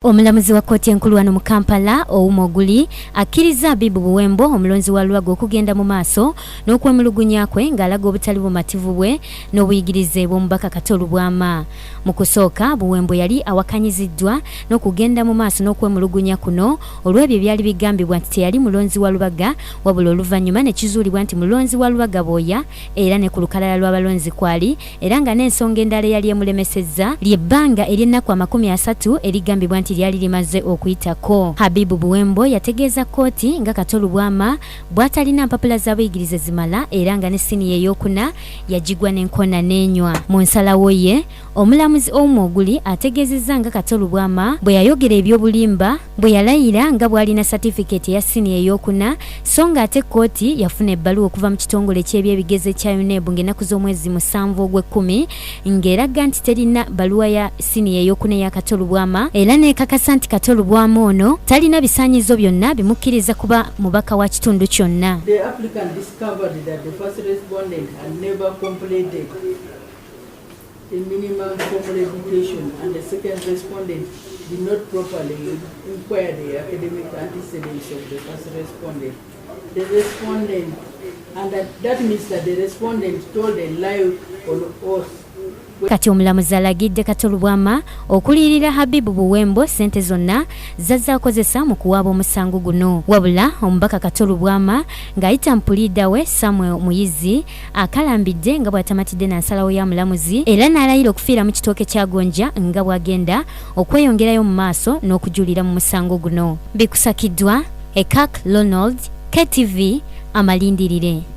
Omulamuzi wa kkooti enkulu wano mu Kampala, Ouma Oguli akkirizza Habib Buwembo omulonzi wa Lubaga okugenda mu maaso n'okwemulugunya kwe ng'alaga obutali bumativu bwe n'obuyigirize bw'omubaka Kato Lubwama. Mu kusooka Buwembo yali awakanyiziddwa n'okugenda mu maaso n'okwemulugunya kuno olw'ebyo ebyali bigambibwa nti teyali mulonzi wa Lubaga wabula oluvannyuma ne kizuulibwa nti mulonzi wa Lubaga Bwoya era ne ku lukalala lw'abalonzi kwali era nga n'ensonga endala eyali emulemesezza ly'ebbanga ery'ennaku 30 erigambibwa nti lyali limaze okuyitako. Habib Buwembo yategeeza kkooti nga Kato Lubwama bw'atalina mpapula za buyigirize zimala era nga ne siniya eyookuna yagigwa n'enkoona n'enywa. Mu nsalawo ye, Omulamuzi Ouma Oguli ategeezezza nga Kato Lubwama bwe yayogera eby'obulimba bwe yalayira nga bw'alina satifikeeti eya siniya eyookuna so ng'ate kkooti yafuna ebbaluwa okuva mu kitongole eky'ebyebigezo ekya UNEB ng'ennaku z'omwezi musanvu ogw'ekkumi ng'eraga nti terina bbaluwa ya siniya eyookuna eya Kato Lubwama era n'ekakasa nti Kato Lubwama ono talina bisaanyizo byonna bimukkiriza kuba mubaka wa kitundu kyonna. The applicant discovered that the first respondent had never completed a minimum formal education and the second respondent did not properly inquire the academic antecedents of the first respondent. The respondent, and that means that the respondent told a lie on oath. Kati omulamuzi alagidde Kato Lubwama okuliyirira Habibu Buwembo ssente zonna zazze akozesa mu kuwaaba omusango guno. Wabula omubaka Kato Lubwama ng'ayita mu puliida we Samuel Muyizi akalambidde nga bw'atamatidde na nsalawo ya mulamuzi era n'alayira okufiira mu kitooke kya gonja nga bw'agenda okweyongerayo mu maaso n'okujulira mu musango guno. Bikusakiddwa Ekak Ronald, KTV, Amalindirire.